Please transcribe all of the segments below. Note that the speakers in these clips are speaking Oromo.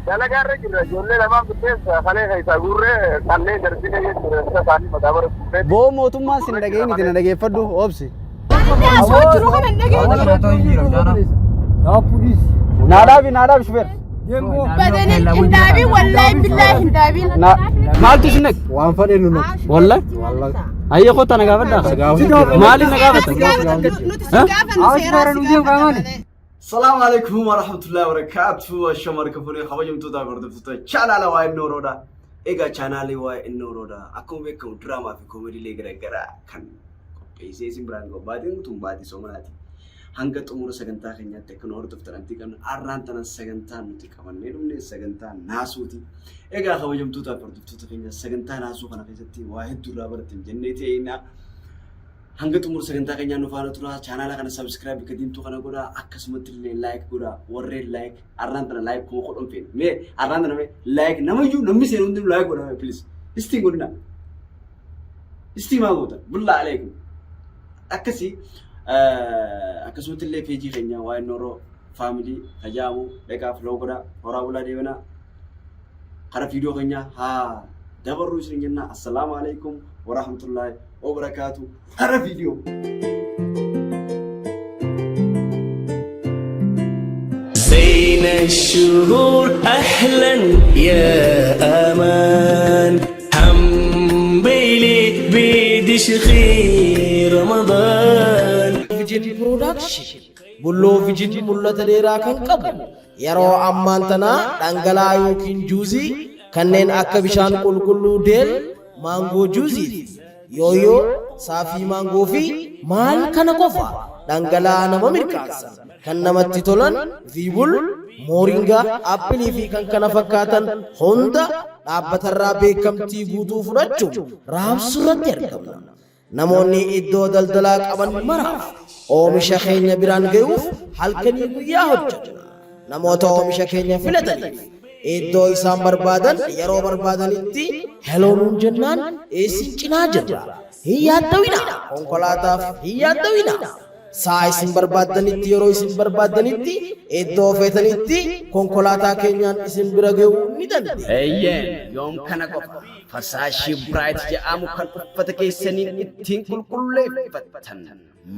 Dalagaa irra jirra. Ijoollee lamaan bitteessa kalee keessaa guurree qallee darbine jechuudha. Isa isaanii madaabara guurree. Boo mootummaan sin dhaga'in na dhageeffadhu obsi. Asoo jiru kana hin dhageenye. Naa dhaabi naa dhaabi shufeer. Badanii hin dhaabiin wallaahi billaahi hin dhaabiin. Maaltu isin dhaqe? Waan fadhe nu naqe. Wallahi. Ayyee kottaa na gaafadhaa. Maaliif na gaafata? Nuti si gaafannu seeraa si gaafata malee. Salaamu alaikum warahmatullahi wabarakatuh. Ashama harka fuunee kabajamtoota hordoftoota chaanaala waa'ee Nooroodha. Egaa chaanaalii waa'ee Nooroodha. Akkuma beekamu diraamaa fi koomediilee garaagaraa kan qopheessee isin biraan gahu baatiin tun baatii soomanaati. Hanga xumura sagantaa keenyaatti akka nu hordoftan abdii qabna. Arraan tana sagantaa nuti qabannee dhufne sagantaa naasuuti. Egaa kabajamtoota hordoftoota keenya sagantaa naasuu kana keessatti waa hedduu irraa baratan jennee ta'inaa. Hanga xumura sagantaa keenyaa nu faana tura. Chaanaala kana subscribe bakka diimtuu kana godhaa. Akkasumatti illee like godhaa. Warreen like arraan tana like 10,000 feene. Mee arraan tana mee like namayyuu namni seenu hundinuu like godhaa mee please. Istiin godhina. Istii maa goota? Bullaa aleekum. Akkasii akkasumatti illee peejii keenya waa'ee Nooroo faamilii tajaamu dhaqaa filoo godhaa horaa bulaa deemanaa. Kara viidiyoo keenya haa dabarru isin jenna. Assalaamu alaikum warahmatullaahi wabarakaatu. Kara viidiyoo. زين الشهور أهلا يا أمان هم بيلي بيدش خير رمضان. Vijin Production Bulloo Vijin mul'ata dheeraa kan qabu yeroo ammaan tanaa dhangala'aa yookiin juuzii kanneen akka bishaan qulqulluu deel, maangoo juuzii fi yooyoo, saafii maangoo fi maal kana qofa dhangala'aa nama mirkaansan kan namatti tolan viibul, mooringaa, appilii fi kan kana fakkaatan hunda dhaabbatarraa beekamtii guutuu fudhachuun raabsuu irratti argamna. Namoonni iddoo daldalaa qaban maraaf oomisha keenya biraan gayuuf halkanii guyyaa hojjenna. Namoota oomisha keenya filataniif iddoo isaan barbaadan yeroo barbaadanitti heloo nuun jennaan isin cinaa jirra. Hin yaaddawinaa, konkolaataaf hin yaaddawinaa. Sa'a isin barbaaddanitti yeroo isin barbaaddanitti iddoo feetanitti konkolaataa keenyaan isin bira ga'uu ni dandeenya. Eeyyeen yoom kana qofa fasaashii Biraayit jedhamu kan uffata keessaniin ittiin qulqulleeffattan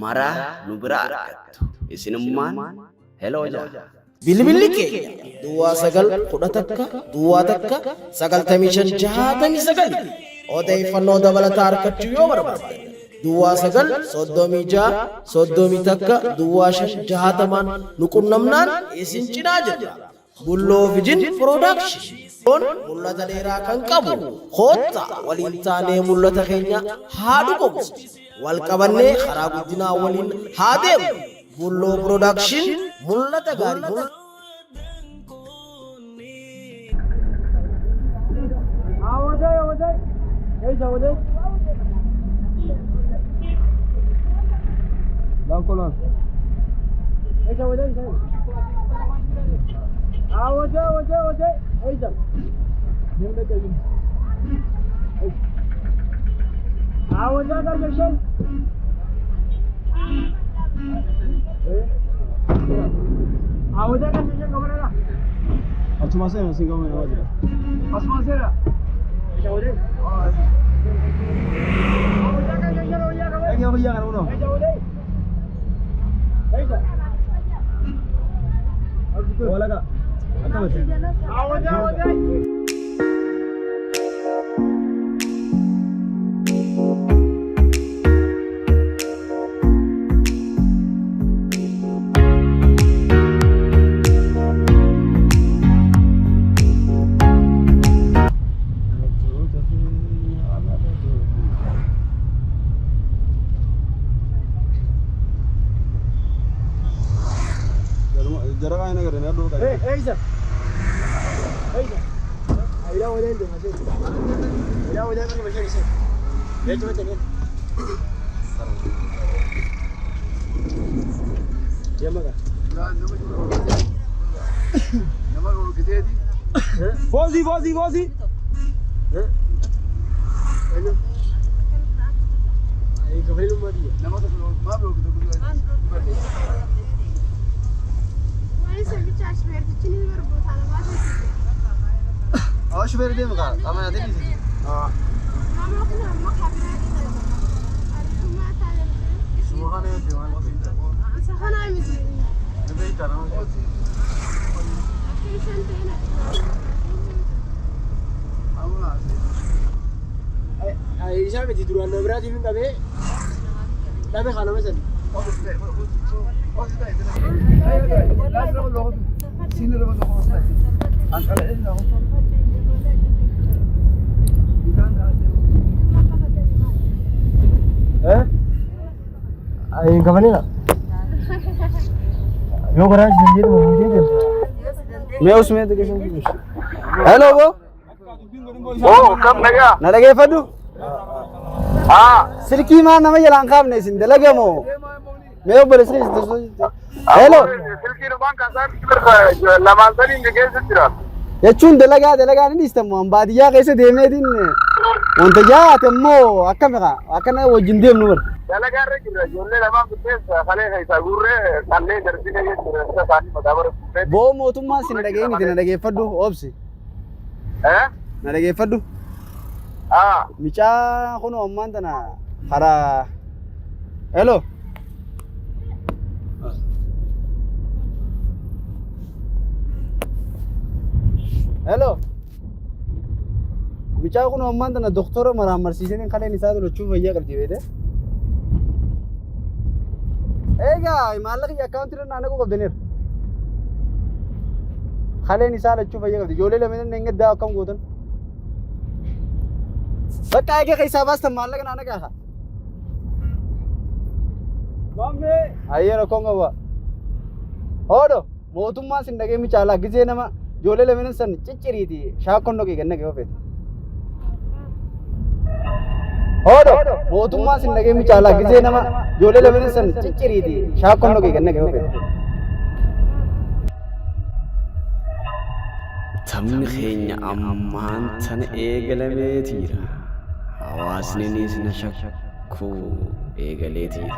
maraa nu biraa argattu. Isinummaan heloo jaa. Bilbilli keenya duwwaa 9 11 duwwaa 1 95 69. Odeeffannoo dabalataa argachuu yoo barbaaddan duwwaa 9 36 31 duwwaa 5 60n nu qunnamnaan isin cinaa jirra. Bulloo Vijin Production mul'ata dheeraa kan qabu koottaa waliin taanee mul'ata keenya haa dhugoomsinu. Wal qabannee karaa guddinaa waliin haa deemnu. Bulloo Production mul'ata gaarii. Achuma seena siin qabu nama jira. Egaa biyya kana kunoo. Walaga. Akkamati. Jara kain agarre na dhoo qabe. Fozi fozi fozi. Waan isa bicha ashbeertichi ni barboota lamaa ta'e. Waa shufeerri deema kaa qaama nyaatee dhiise. Isaa miti duraan nama biraatiif hin qabee dhabe haa nama sani. Hin kafanina. Yoo karaa isin jedhu muutee deemta. Mee usmee xiqqeessuun. Hello boo. Oo kam nagaa? Na dhageeffadhu. Haa. Silkii maal nama jalaan kaafne isin dalagamoo? Mee obboleessi keessi. Hello. Silkii dhumaan kaasaan lamaan saniin keessa jira. Jechuun dalagaa dalagaa ni dhiistamu. An baadiyyaa keessa deemeetiin wanta jaate immoo akkami kaa akkana wajjin deemnu bara. Dalagaa irra jira. Ijoollee lamaan bitteessa kalee keessaa guurree qallee darbine jechuudha. Isa isaanii mataa bara guurree. Boo mootummaan sin dhaga'ee miti na dhageeffadhu obsi. Eh? Na dhageeffadhu. Haa. Micaa kunoo ammaan tana karaa. Hello. Hello. Micaa kunoo ammaan tana doktora maraammarsiisanii kaleen isaa tolchuu fayyaa qabdi beekte. Egaa maallaqa akkaawuntii irra naannoo qabdaniira. Kaleen isaa lachuu fayyaa qabdi. Ijoollee lameen inni gaddaa akkam gootan. Bakka eega keessaa baastan maallaqa naannoo gaafa. Ayyee rakkoon qaba. Hoodho mootummaan sin dhagee micaalaa gizee nama ijoollee lameen san cicciriiti shaakkoon dhoqee ganna ga'ee ofeeta. Hoodho mootummaan sin dhagee micaalaa gizee nama ijoollee lameen san cicciriiti shaakkoon dhoqee ganna ga'ee ofeeta. Taphni keenya ammaan tana eegalameetiira. Hawaasninis na shakkuu eegaleetiira.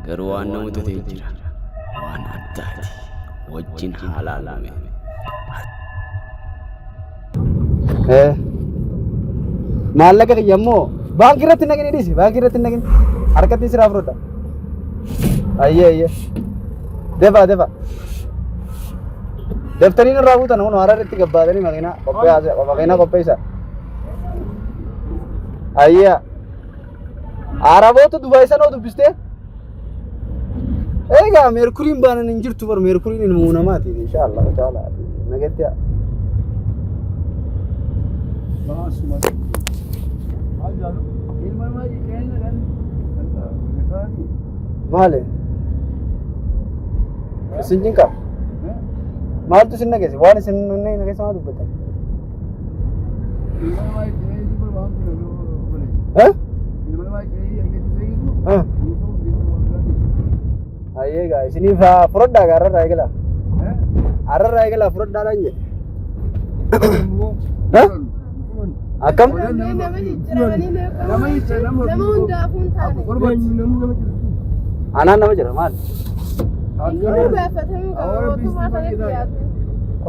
Garuu waan na mudatee jira. Waan addaati. Wajjin haa laallume. Maallaqa kiyya immoo baankii irratti hin naqini dhiisi baankii irratti hin naqini harkatti siraa fudhadha. Ayyee ayyee. Defa defa. Daftariin irraa buutan kun haaraa irratti gabbaatanii makiinaa qopheessa makiinaa qopheessa. Ayyee. Araboota Dubaay sanoo dubbistee? Egaa meerkuriin baanan hin jirtu bar meerkuriin ilmoo namaati inshaallah taala nagatti haa. Maali? Isin cinqa? Maaltu isin dhageesse? Waan isin dhageesse maal dubbattan? Eh? Eh? Ayyee gaa isiniif haa fudhadhaa gaa har'arraa eegalaa. Har'arraa eegalaa fudhadhaadhaan jedhe. Eh? Akkam? Nama jijjiiramanii nama hundaafuu hin taane. Anaan nama jira maal? Inni gaafatamuu qaba mootummaa kanatti dhiyaate.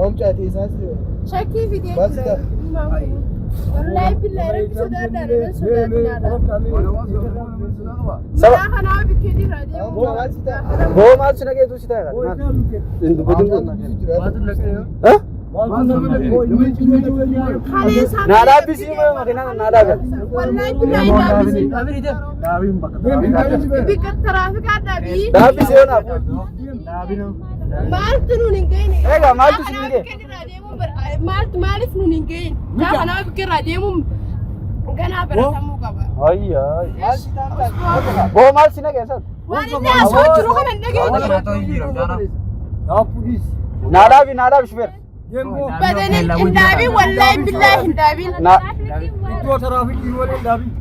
Oomcaati isaas. Shakkii fidee jira. Wallaahi billaahi rabbi sodaadhaan nan sodaatinaadha. Saba Maraa kanaa bikkee irraa deemuu boo maaltu si dhageessu si ta'e maal? Hin dubbatin kun. Eh? Naa dhaabbisii moo makiinaa naa dhaabe? Wallaahi billaahi dhaabbisii. Bikka tiraafikaa dhaabii. Dhaabbisii yoo naaf. Maaltu nuun hin geenye? Egaa maaltu si hin geenye? Maaltu maaliif nuun hin geenye? Gaafa nama bikka irraa deemuun ganaa baratamuu qaba. Ayyaa. Boo maal si dhageessan? Waan inni asoo jiru kana hin dhageenye. Naa dhaabi naa dhaabi shufeer. Badanii hin dhaabiin wallaahi billaahi hin dhaabiin. Naa Iddoo tiraafikii waliin hin dhaabin.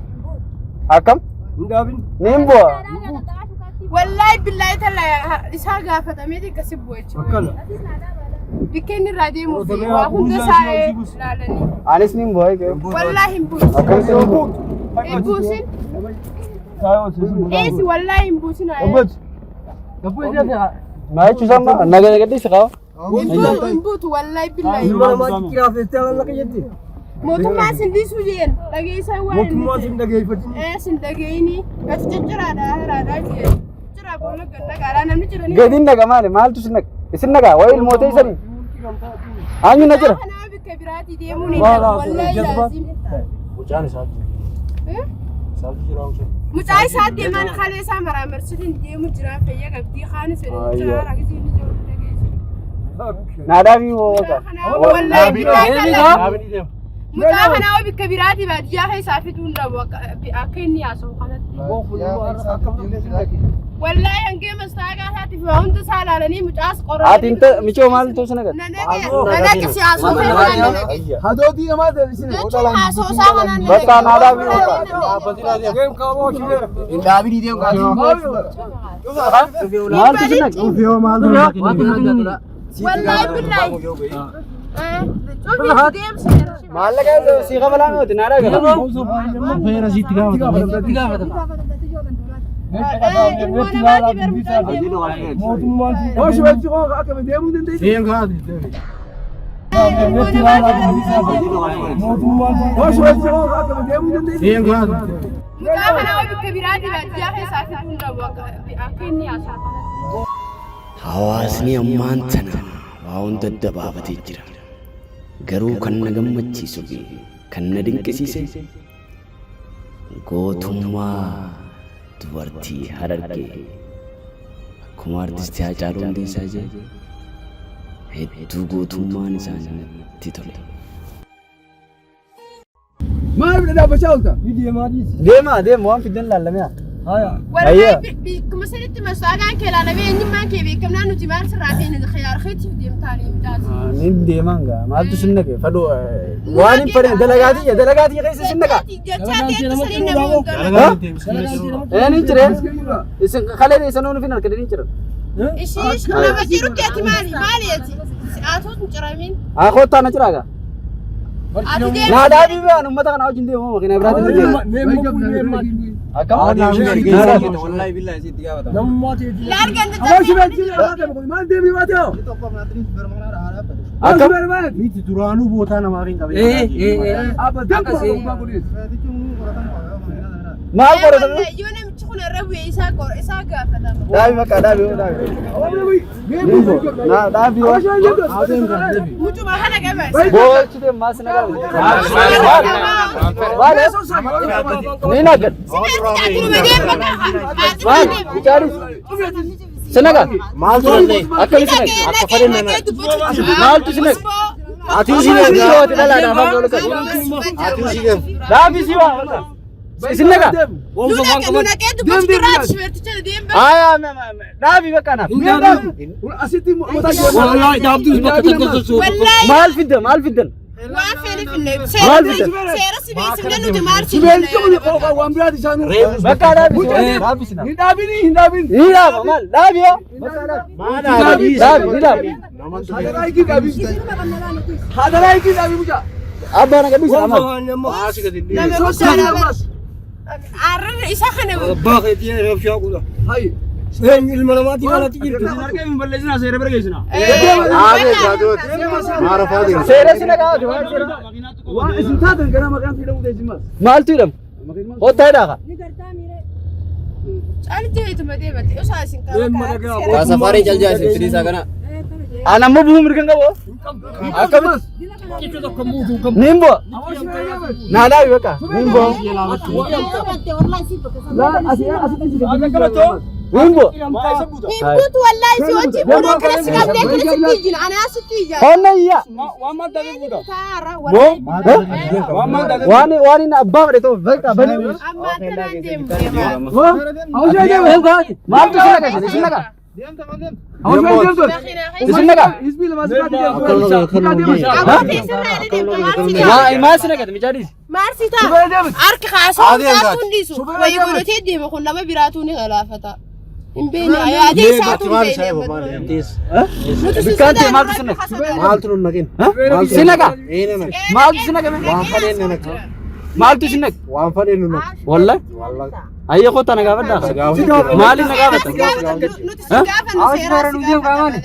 akkam? Hin dhaabin. Niin bu'a. Wallaahi billaahi tala isaa gaafatamee akkasi bu'a jechuudha. Akkana. Bikka inni irraa deemuu fi waa hunda isaa ilaalanii. Anis niin bu'a. Egaa. Wallaahi hin buusin. Akkamitti niin bu'a? Hin buusin. Eesi wallaahi hin buusin. Maa jechuun isaa naga nagadhiisi qaba. Hin buutu wallaahi billaahi. Ilma namaa cicciraaf jettee mallaqa jetti. Mootummaan sin dhiisuu jeen dhageessaa waan inni Mootummaan sin dhageeffatin. Ee sin dhageeyini gati cicciraadha hiraadhaa jeen. Cicciraa boolla gannaqaadhaa namni jiranii. Gadiin naga maali? Maaltu sin naga? Isin nagaa waa'ee ilmoota isanii? Aanyu na jira. Kanaaf bakka biraatii deemuun hin dhabu wallaahi laazim. Mucaan isaa jira. Mucaa isaa deemaan kalee isaa maraamarsitiin deemu jira fayya qabdii kaanis fedhe jira rakkisii ni jiru dhageessu. Naadaafi hoo Wallaahi billaahi tallaahi. Mucaa kanaa bakka biraatii baadiyyaa keessaa fiduu hin dhabu akka inni haasa'u kanatti. Wallaahi hangee mastaagaa isaatiif waa hunda isaa ilaalanii mucaas qoranii. Ati inta michoo maaltu sin nagaa? Nanaqi si haasoo fi kanaan nanaqi. Hadootii namaa deebisine. Jechuun haasoo isaa kanaan nanaqi. Bakka naadaafi hoo Hin dhaabinii deemu kaasii. Maaltu sin nagaa? Wallaahi billaahi. Cufi deemsa. Maallaqa si kafalaan ooti naadhaa gala. Ilmoo namaati barmuudhaan deemu. Hooshi balchi koo akka deemuu dandeessi. Ilmoo namaati barmuudhaan deemu. Hooshi balchi koo akka deemuu dandeessi. Mucaa kanaa bakka biraatii baadiyyaa keessaa fiduu hin dhabu akka inni haasa'u kanatti. Hawaasni ammaan tana waa hunda dabaabatee jira. Garuu kan na gammachiisuu fi kan na dinqisiise gootummaa dubartii Harargee akkuma artistii Haacaaluu Hundeessaa jedhe hedduu gootummaan isaanii natti tole. Maaliif dhadhaabbachaa oolta? Deemaa deema waan fiddan laallamee. Wallaahi akkuma sanitti mastaagaan kee ilaalamee eenyummaan kee beekamnaan nuti maal sirraa feene khiyaar keetiif deemtaanii mucaas. Ni deemaan gaa maaltu sin naqe fadhu waan hin fadhe dalagaatii dalagaatii keessa sin naqa. Jechaa teettu saniin nama hundaa. Ee ni jire isin kaleen isin nuuf hin harkadhin hin jiran. Ishii nama jirutti ati maali maali ati atuus hin ciramin. Haa kottaa na jiraa gaa. Ati deemu. Naa dhaabii ba'an uummata kana wajjin deemu makiinaa biraatiin ni deema. Akkam? Laal ganda Hooshi balchi maal deemii baatee hoo? Akkam? Miti duraanuu bootaa namaaf hin qabne. Abba deemu kunis. Maal qoratame? Yoo namichi kun irra bu'e isaa qora isaa gaafatama. Dhaabii bakka dhaabii dhaabii. Naa dhaabii hoo. Mucuma kana qaba. Boochi deemu maas na qabu. Maal? Ni nagad. Maal? Bichaaris. Sinaga. Maaltu Akkami sinaga? Akka fadhe nana. Maaltu sinaga? Ati sinaga. Yooti dhalaadhaa afaan goolu qabu. Dhaabii si waa. Isin nagaa? Aayaa dhaabii bakka naaf. Asitti Wallahi dhaabduus bakka takka sochootu. Maal fiddan? Maal fiddan? Maal waan biraati isaanuu. Bakka dhaabii si waa. Dhaabii si Hin dhaabini hin dhaabini. Ni dhaaba maal? Dhaabii yoo. Dhaabii ni dhaabi. Hadaraa hiikii dhaabii. Hadaraa hiikii dhaabii mucaa. Abbaa na gadhiisa maal? Isa kana Abbaa keetii rabshaa qudha. Hayi. Eenyu ilma namaatii alatti jirtu. Seera si nagaa. Waan isin taatan gara maqaan hidhamuu teessimas. Maaltu hidhamu? Kottaa hidhaa Safari jalja isin firiisaa kana. Ana ammoo bu'uu mirga hin qabu. Akkamitti? Niin bu'a. Naa dhaabi bakka. Niin bu'a. Niin bu'a. Himbuutu wallaahi si wajjin bu'uura kana si qabdee kana sitti ijjina anaa sitti ijja. Honna iyya. Boo. Waan waan inni abbaa fedhe ta'u bakka bani. Ammaa tanaan deemu deemaa. Maaltu isin naqa isin isin naqa? Isin naqa? Abbootii sirraa illee deemta maal si Maal si naqate michaadhiis? Maal si ta'a? Harki kaasoo biraatu hin dhiisu. Wayii godhatee deema kun nama biraatu ni galaafata. Hin beekne yaadee isaatu hin beekne. Bikkaan ta'e maaltu si naqa? Maaltu nun naqin? Si naqa? Ee na naqe. Maaltu si naqa? Waan fadheen na naqe. Maaltu si naqa? Waan fadheen nu naqe. Wallahi. Ayya kottaa na gaafadhaa. Maaliif na gaafata? Nuti si gaafannu seeraa si gaafata malee.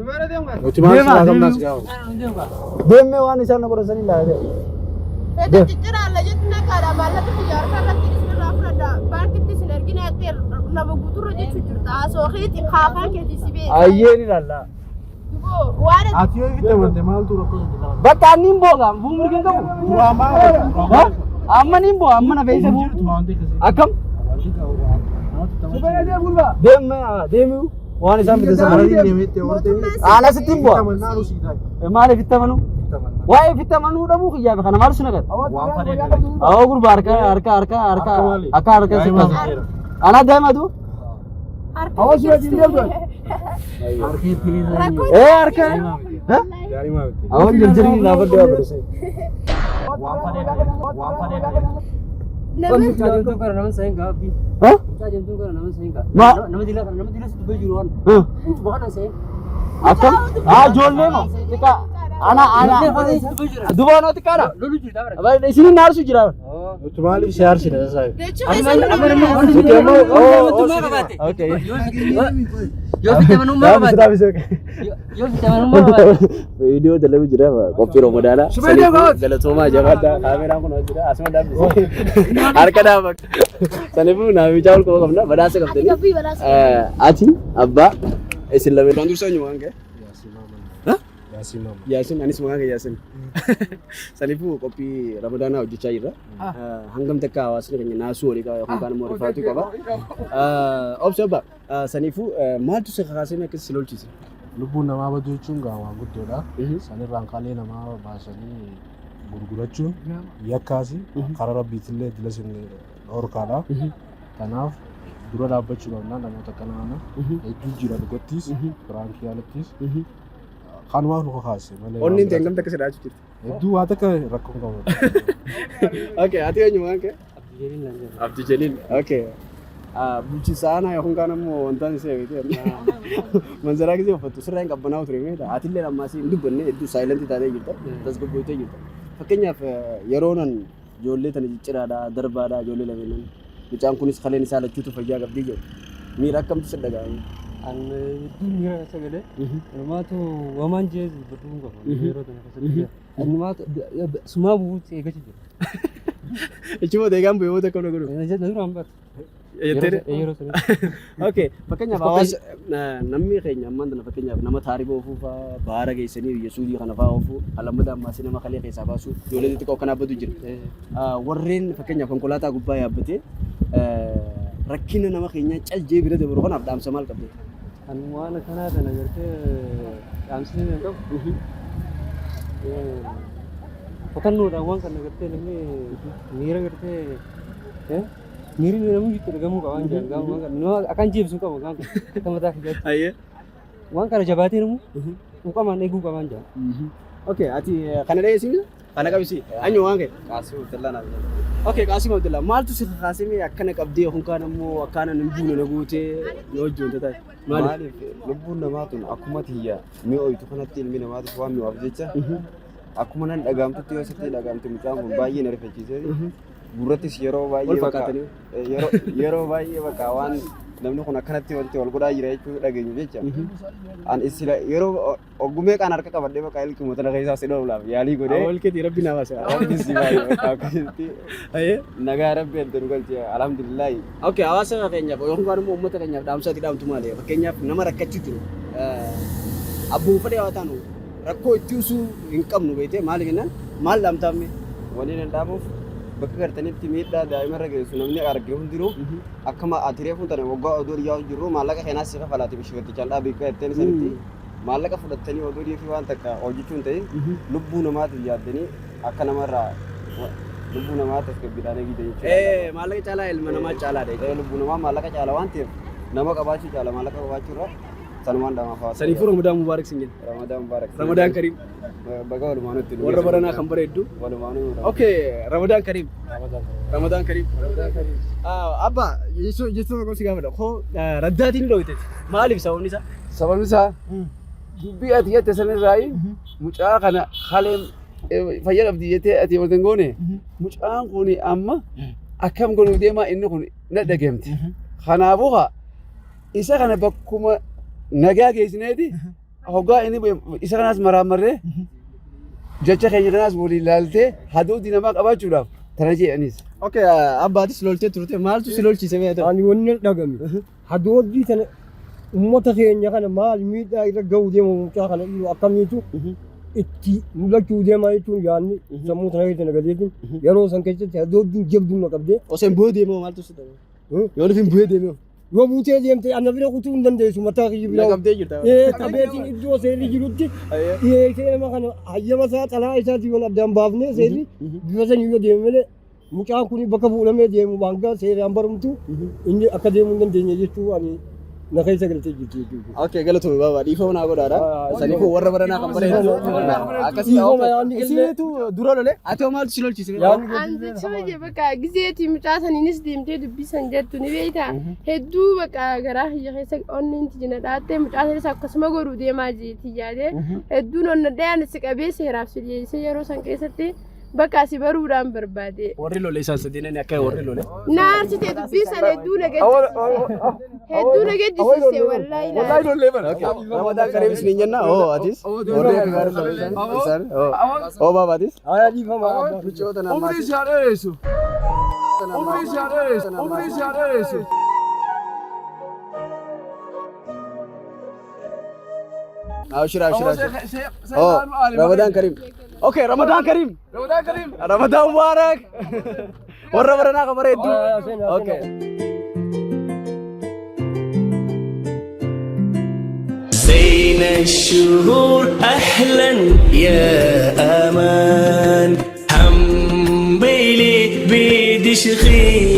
Nuti maal silaa qabnaa si gaafatu. Deemee waan isaan na godhan sanii ilaalee. Fedha cicciraalla jettu naqaadha. Maallaqa biyya harka irratti isinirraa fudhadha. Baankitti isin ergina jettee nama guuturra jechuu jirta. Haasoo keetiin kaafaan keetii si beeka. Ayyee ni ilaalla. Duboo waan Ati yoo itti amante maaltu rakkoo sitti qaba? Bakka anni hin booga buu mirga hin qabu. Duraa maal? Ha? Amma ni hin boo'a amma na beeysa buu. Akkam? Deemee deemuu waan isaan bitan sana. Haala sitti hin bu'a. Maaliif itti amanuu? Waa'ee itti amanuu dhabuu kiyyaa fi kana maal si naqata? Awoo gurbaa harka harka harka harka akka harka si kaasa. Anaa daa'imatu? Ee harka. Awoo jirjirii naafadhu yaa badhasee. Ha? Ma? Akkam? Haa ijoollee moo? Xiqqaa. Ana ana. Dubaanoo xiqqaadha. Isinin aarsu jira. Nuti maaliif si aarsina sasaabe? Nuti ammoo okay. Viidiyoo dalagu jira qophii Ramadaanaa. Galatoomaa jabaadhaa. Kaameraan kun jira asuma dhaabbise. Harka dhaaba. Saniifuu naamichaa ol qaba qabna badhaasa qabdanii. Ati abbaa isin lameen. Duraan dursa eenyu maqaan kee? Yaasin anis maqaan kee Yaasin. Saniifuu qophii Ramadaanaa hojjechaa jirra. Hangam takka hawaasni keenya naasuu walii qaba yookaan immoo rifaatuu qaba. Obsi abbaa saniifuu maaltu si kakaasee akkas si lolchise? Lubbuun namaa baduu jechuun gaa waan guddoodha. Sanirraan qalee namaa baasanii gurgurachuun yakkaasi karaa rabbiitillee dila sin dhorkaadha. Kanaaf dura dhaabbachuu qabna namoota akkanaa kana hedduu jira dhugattiis piraankii alattiis kanumaaf nu kakaase malee. Onneen tee hangam takka si dhaachuu jirti? Hedduu waa takka rakkoo hin qabu. Okay, ati eenyu maqaan kee? Abdi Jalil. Okay. Bulchiinsa aanaa yookaan kaan ammoo wantaan isee miti. Manzaraa gisee uffattu sirraa hin qabbanaa'u ture meeta. Atillee ammaas hin dubbanne hedduu saayilantii taatee jirta. Tasgabbootee jirta. Fakkeenyaaf yeroo nan ijoollee tana cicciraadha, darbaadha ijoollee lameenan. Mucaan kunis kaleen isaa lachuutu fayyaa qabdii jedhu. Miira akkamtu si dhaga'ame? An hedduu miira keessa galee inumaatu wamaan jee dubbaduu hin qabu yeroo tana keessatti. Inumaatu sumaa bu'uutti eeggachuu jira. Ichuma deegaan bu'ee booda akkam na godhu? Na duraan baatu. Jettee Yeroo sanitti. Okay, fakkeenyaaf hawaasa namni keenya ammaan tana fakkeenyaaf nama taariba oofuu fa'aa baara geessanii biyya suudii kana fa'aa oofuu alammada ammaasii nama kalee keessaa baasuu ijoollee xixiqqoo akkanaa badu jira. Warreen fakkeenyaaf konkolaataa gubbaa yaabbatee rakkina nama keenyaa caljee bira dabru kanaaf dhaamsa maal qabda? Kan waan akkanaa kana gartee dhaamsisee hin qabu. Kutannoodhaan waan kana gartee namni miira gartee miirri namni itti dhagamuu qaba waan jedhan waan kana nama akkaan jeebisuu qaba waan kana akka mataa kiyyaatti. Ayyee. Waan kana jabaatee namu quuqamaan eeguu qaba waan jedhan. Okay, ati kana dhiyeessii kana qabisi. Anyu waan kee? Qaasim Abdallaa naaf jedhama. Okay, Qaasim Abdallaa maaltu si kakaasee mee akkana qabdee yookaan ammoo akkaana hin buune na gootee na wajjin wanta taate? Maaliif? Maaliif lubbuun namaa tun akkuma tiyya mi'ooytu kanatti ilmi namaatiif waan mi'oof jecha akkuma nan dhagaamtutti yoo sitti dhagaamte mucaan kun baay'ee na rifachiisee gurrattis yeroo baay'ee Wal bakka fakkaatanii. yeroo yeroo baay'ee bakka waan namni kun akkanatti wanti wal godhaa jira jechuu dhageenyu jecha an isila yeroo oggumee qaan harka qabadhee bakka ilkuma tana keessaa si dhooflaaf yaalii godhee Awwal keetii rabbi naa baase. rabbi si baay'ee bakka akkasitti Ayyee. nagaa rabbi adda nu galche alhamdulillahi. Okay, hawaasa keenyaaf yookaan immoo uummata keenyaaf dhaamsa ati dhaamtu maali? Fakkeenyaaf nama rakkachuu jiru abbuma fedhe haa taanu rakkoo itti usuu hin qabnu beektee maali jennaan maal dhaamtaaf mee? Wanni nan dhaamuuf bakka gartanitti miidhaa daa'imarra geessu namni arge hundinuu akkama ati reefuun tana waggaa odoo dhiyaa jirru maallaqa keenyaa si kafalaati bishifattichaan dhaabii jetteen sanitti maallaqa fudhattanii odoo dhiifii waan takka hojjechuu hin ta'in lubbuu namaatiif yaaddanii akka namarraa lubbuu namaa tasgabbiidhaan eegite jechuudha. Maallaqa caalaa ilma namaa caalaadha jechuudha. Lubbuu namaa maallaqa caala waan ta'eef nama qabaachuu caala maallaqa qabaachuu irra sanumaan dhamaaf hawaasa. Saniifuu Ramadaan Mubaarak sin jenna. Ramadaan Mubaarak. Ramadaan Kariim. Baga walumaanuu itti nu Warra geesse. baranaa kan bareeddu. Walumaanuu. Okay, Ramadaan Kariim. Ramadaan Kariim. Abba, jechuun jechuun tokko si gaafadha. Koo raddaatiin dhoowwite. Maaliif sababni isaa? Sababni isaa dubbii ati jette sanirraayi mucaa kana kaleen fayya qabdi jettee ati wanta hin goone mucaan kun amma akkam godhuuf deemaa inni kun na dhageemti. Kanaafuu haa isa kana bakkuma nagaa geessineeti Hoggaa inni isa kanaas maraamarree jecha keenya kanaas waliin laaltee hadoodii namaa qabaachuudhaaf tana jedhanis. Okay, abbaatis loltee turte maaltu si lolchiise mee ta'u? Ani wanni dhagame hadooddii tana uummata keenya kana maal miidhaa irra ga'uu deema mucaa kana dhiiru akkamiitu itti mul'achuu deema jechuun yaadni sammuu tana keessa na galeetiin yeroo san keessatti hadooddiin jabduun na qabdee. Osoo hin bu'ee deemoo maaltu si ta'e? Yoo hin bu'ee deemoo? Yoo buutee deemte ana bira kutuu hin dandeessu mataa kiyya bira. Na qabdee jirta. Ee qabeetiin iddoo seerri jirutti dhiyeessee nama kana hayyama isaa xalaa isaatiin waan addaan baafnee seerri bifa sanii yoo deeme malee mucaan kun bakka fuudhamee deemu hanga seeraan barumtu inni akka deemuu hin dandeenye jechuu ani na keessa galtee jirti jechuudha. Okay, galatoomi baaba dhiifama naa godhaadha. Saniifuu warra baranaa kan bareedu. Akkasii Dhiifama yaadni isiitu dura lole ati hoo maaltu si lolchiise? An jecha je bakka gizeetii mucaa saniinis deemtee dubbisan jettu ni beektaa. Hedduu bakka garaa kiyya keessa onneen tiyya na dhaattee mucaa sanis akkasuma godhuu deemaa jeetii yaadee hedduun onnadhee ani si qabee seeraaf si dhiyeessee yeroo san keessatti bakka si baruudhaan barbaade. Warri lole isaan sadeenani akka warri lole. Na aarsite dubbii sana hedduu na gaddisiise. Hedduu na gaddisiise wallaahi. Wallaahi lollee bara. Ramadan kareem isiniin jenna. Oo atis. Warri akka gaarii lole isaan. Isaan. Oo. Oo baaba atis. Haa dhiifama. Michoota Umrii si haa dheeressu. Umrii si haa dheeressu. Umrii si haa dheeressu. Abshir abshir abshir. Oo Ramadan kareem. Okay, Ramadan kareem. Ramadan kareem. Ramadan mubarak. Warra baranaa kan bareeddu. Okay. زين الشهور أهلا يا أمان هم بيلي بيدش خير.